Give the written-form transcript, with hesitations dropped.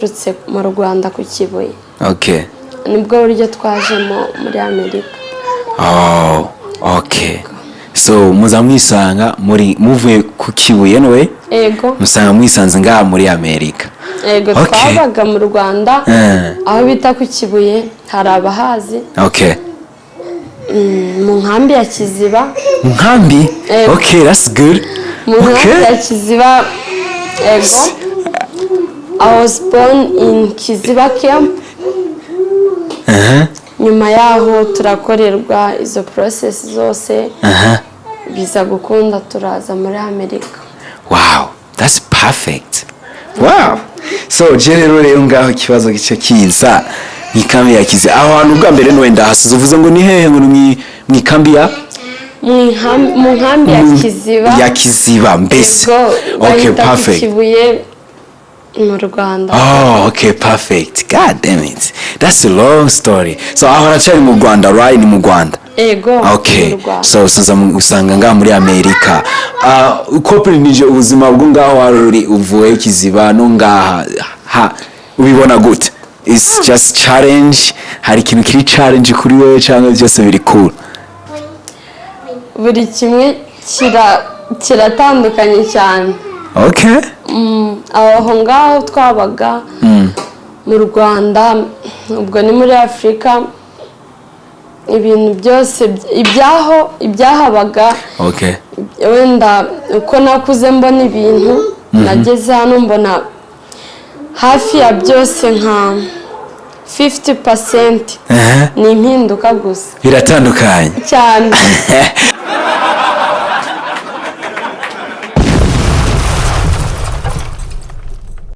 Turutse mu Rwanda ku Kibuye. Nibwo buryo twajemo muri Amerika. Oh, okay. So muza mwisanga muri muvuye ku Kibuye, anyway? Ego. Musanga mwisanze ngaha muri Amerika? Ego. Twabaga mu Rwanda, aho bita ku Kibuye, hari abahazi. Mu nkambi ya Kiziba. Mu nkambi? Ego. Okay, that's good. Mu nkambi ya Kiziba, ego. I was born in Kiziba camp. Nyuma yaho turakorerwa izo process zose, biza gukunda, turaza muri Amerika. Wow, that's perfect. Wow. So je rero ngaho ikibazo gice kiza mu ikambi ya Kiziba. Aho hantu bwa mbere niwe ndahasize, uvuze ngo ni hehe? Ngo ni mu ikambi ya Mu nkambi ya Kiziba. Ya Kiziba mbese. Ego. Bahita ku Kibuye mu Rwanda. Oh, okay, perfect. God damn it. That's a long story. So aho haracari mu Rwanda, right? Ni mu Rwanda. Ego. Okay. Mu Rwanda. So usaza usanga ngaha muri Amerika. Ukoperanije ubuzima bwo ngaho wari uri uvuye Kiziba no ngaha ha, ubibona gute? It's just challenge. Hari ikintu kiri challenge kuri wewe cyangwa byose biri cool? Buri kimwe kiratandukanye cyane. Aho ngaho twabaga mu Rwanda, ubwo ni muri Afurika, ibintu byose ibyaho ibyahabaga, wenda uko nakuze mbona ibintu, nageze hano mbona hafi ya byose, nka 50% ni impinduka gusa. Biratandukanye. Cyane.